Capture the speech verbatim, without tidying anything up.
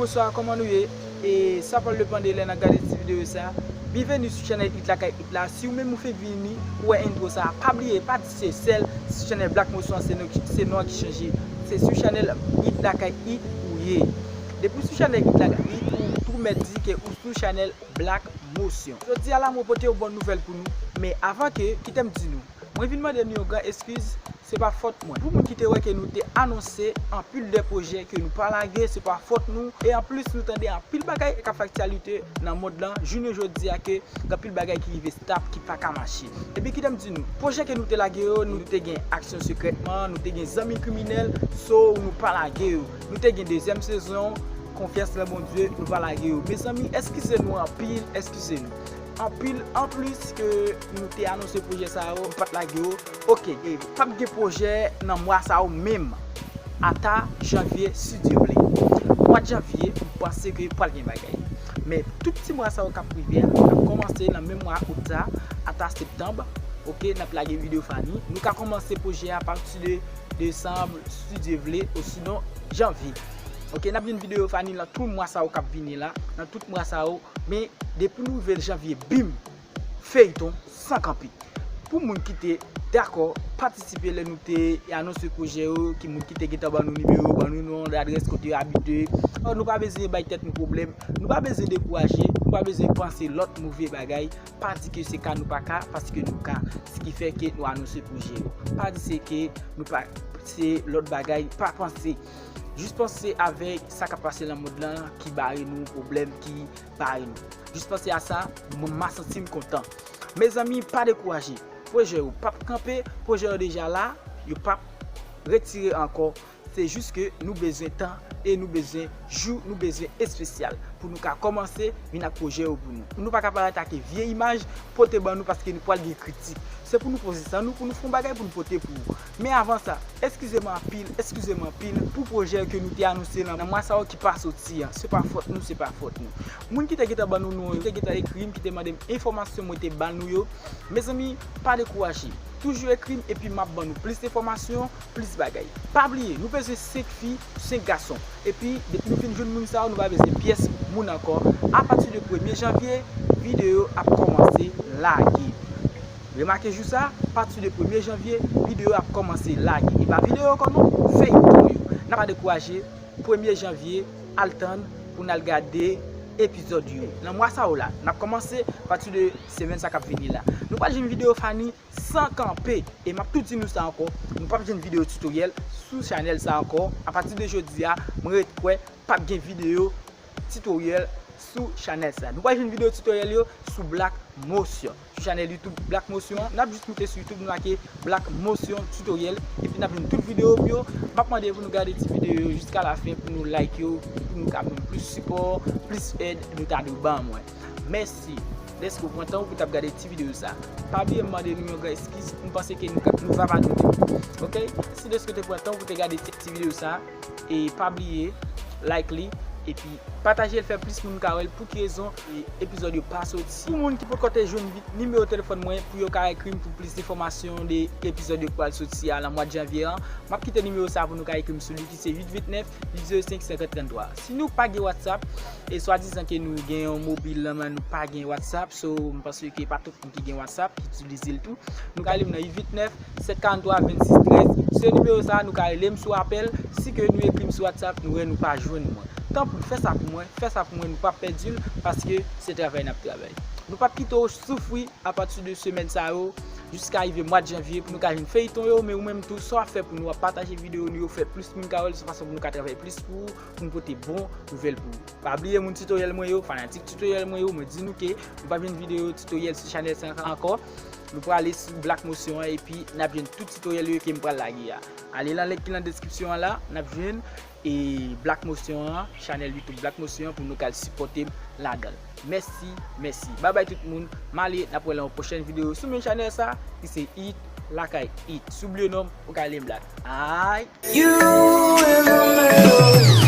Bonswa, kòman nou ye? E sa pa depann de lè n ap gade ti videyo sa. Byenveni sou chanèl It Lakay It la. Si ou menm ou fenk vini, ou wè entwo sa, pa bliye, pa di se sèl sou chanèl Black Motion se non, se non an ki chanje. Se sou chanèl It Lakay It ou ye. Depi sou chanèl It Lakay It, ou tou mèt di ke ou sou chanèl Black Motion. Jodi a la, mwen pote yon bon nouvèl pou nou. Men avan ke, kite m di nou, mwen vin mande nou yon gran eskiz, se pa fòt mwen. Pou moun ki te wè ke nou te anonse anpil de pwojè ke nou pa lage, se pa fòt nou. E anplis, nou tande anpil bagay k ap fè aktyalite nan mond lan, jounen jodi a ke gen anpil bagay ki rive stop, ki pa ka mache. Ebyen, kite m di nou, pwojè ke nou te lage yo, nou te gen Aksyon Sekrètman, nou te gen Zanmi Kriminèl, so nou pa lage yo. Nou te gen dezyèm sezon, Konfyans nan Bondye, nou pa lage yo. Mezanmi, eskize nou anpil, eskize nou. Anpil, anplis ke nou te anonse pwojè sa yo, nou pa t lage yo. Oke, e p ap gen pwojè nan mwa sa yo menm. Ata janvye, si Dye vle. Mwa janvye, m panse ke pral gen bagay. Men tout ti mwa sa yo k ap rive a, k ap kòmanse nan menm mwa out sa, ata septanm, oke, n ap lage videyo Fanny. Nou ka kòmanse pwojè a apati de desanm, si Dye vle, osinon janvye. Oke, n ap jwenn videyo Fanny nan tout mwa sa yo k ap vini la, nan tout mwa sa yo. Men depi nou rive janvye, bim, feyton san kanpe. Pou moun ki te dakò patisipe lè nou te anonse pwojè yo, ki moun ki te gentan ban nou nimewo, ban nou non, adrès kote yo abite, oh, nou pa bezwen bay tèt nou pwoblèm, nou pa bezwen dekouraje, nou pa bezwen panse lòt move bagay. Pa di ke se ka nou pa ka, paske nou ka. Se ki fè ke nou anonse pwojè yo. Pa di se ke nou pa, se lòt bagay, pa panse. Jis panse avèk sa k ap pase nan mond lan ki bare nou pwoblèm, ki bare nou. Jis panse a sa, mwen, m a santi m kontan. Mezanmi, pa dekouraje. Pwojè yo p ap kanpe, pwojè yo deja la, yo p ap retire ankò. Se jis ke nou bezwen tan e nou bezwen jou, nou bezwen espesyal pou nou ka kòmanse vin ak pwojè yo pou nou. Nou pa ka parèt ak vye imaj, pote ban nou paske nou pral gen kritik. Se pou nou poze san nou, pou nou fè yon bagay pou nou pote pou ou. Men avan sa, eskize m anpil, eskize m anpil pou pwojè ke nou te anonse nan, nan mwa sa yo ki pa soti an. Se pa fòt nou, se pa fòt nou. Moun ki te gentan ban nou non yo, te gentan ekri m, ki te mande m enfòmasyon mwen te ban nou yo. Mezanmi, pa dekouraje. Toujou ekri m epi m ap ban nou plis enfòmasyon, plis bagay. Pa bliye, nou bezwen senk fi, senk gason. Epi, depi nou fin jwenn moun sa yo, nou pa bezwen pyès moun ankò. Apati de premye janvye, videyo ap kòmanse lage. Remake jou sa, apati de premye janvye, videyo ap kòmanse lage. E pa videyo ankò non, feyton yo. N a pa dekouraje, premye janvye, al tann pou n al gade epizòd yo. Nan mwa sa yo la, n ap kòmanse apati de semèn sa k ap vini la. Nou pral jwenn videyo Fanny san kanpe. E m ap tou di nou sa ankò, nou p ap jwenn videyo titoryèl sou chanèl sa ankò. Apati de jodi a, mwen ret kwè p ap gen videyo titoryèl sou chanèl sa. Nou pral jwenn videyo titoryèl yo sou Black Motion. Sou chanèl YouTube Black Motion an, n ap jis moute sou YouTube, nou make Black Motion Tutorial, epi n ap jwenn tout videyo m yo. M ap mande pou nou gade ti videyo yo jiska lafen, pou nou like yo, pou nou ka ban m plis sipò, plis èd nou ta dwe ban mwen. Mèsi dèske w pran tan ou pou t ap gade ti videyo sa. Pa bliye m mande nou yon gran eskiz, m panse ke nou ka, nou va pa doute. Oke? Mèsi dèske w te pran tan ou pou te gade ti, ti videyo sa. E pa bliye, like li, epi pataje l, fè plis moun ka wè l. Pou ki rezon, e, epizòd yo pa soti? Pou moun ki poko te jwenn vi-, nimewo telefòn mwen pou yo ka ekri m pou plis enfòmasyon de epizòd yo k pral soti a nan mwa janvye an, m ap kite nimewo sa pou nou ka ekri m sou li, ki se uit uit nèf uit zewo senk senkant tranntwa. Si nou pa gen WhatsApp, e swadizan ke nou gen yon mobil, men nou pa gen WhatsApp, so m panse ke pa tout moun ki gen WhatsApp ki itilize l tou. Nou ka rele m nan uit uit nèf sèt karanntwa vennsis trèz. Se nimewo sa a, nou ka rele m sou apèl. Si ke nou ekri m sou WhatsApp, nou wè nou pa jwenn mwen. Tanpri, fè sa pou mwen, fè sa pou mwen, nou p ap pèdi l, paske se travay n ap travay. Nou p ap kite w soufri apati de semèn sa yo, jiska rive mwa janvye, pou nou ka jwenn feyton yo, men ou menm tou, sa w ap fè pou nou, w ap pataje videyo nou yo, fè plis moun ka wè l, se fason pou nou ka travay plis pou ou, pou nou pote bon nouvèl pou ou. Pa bliye moun titoryèl mwen yo, fanatik titoryèl mwen yo, mwen di nou ke nou p ap jwenn videyo titoryèl sou chanèl sa ankò. Nou prale sou Black Motion an epi n ap jwenn tout titoryèl yo ke m pral lage a. Ale nan link ki nan deskripsyon an la, n ap jwenn e Black Motion an, chanèl YouTube Black Motion an pou nou ka al sipòte m ladan l. Mèsi, mèsi. Babay tout moun, m ale, n ap wè nan yon pwochèn videyo sou menm chanèl sa, ki se It Lakay It. Si w bliye non m, ou ka rele m la. Ay! You in the middle.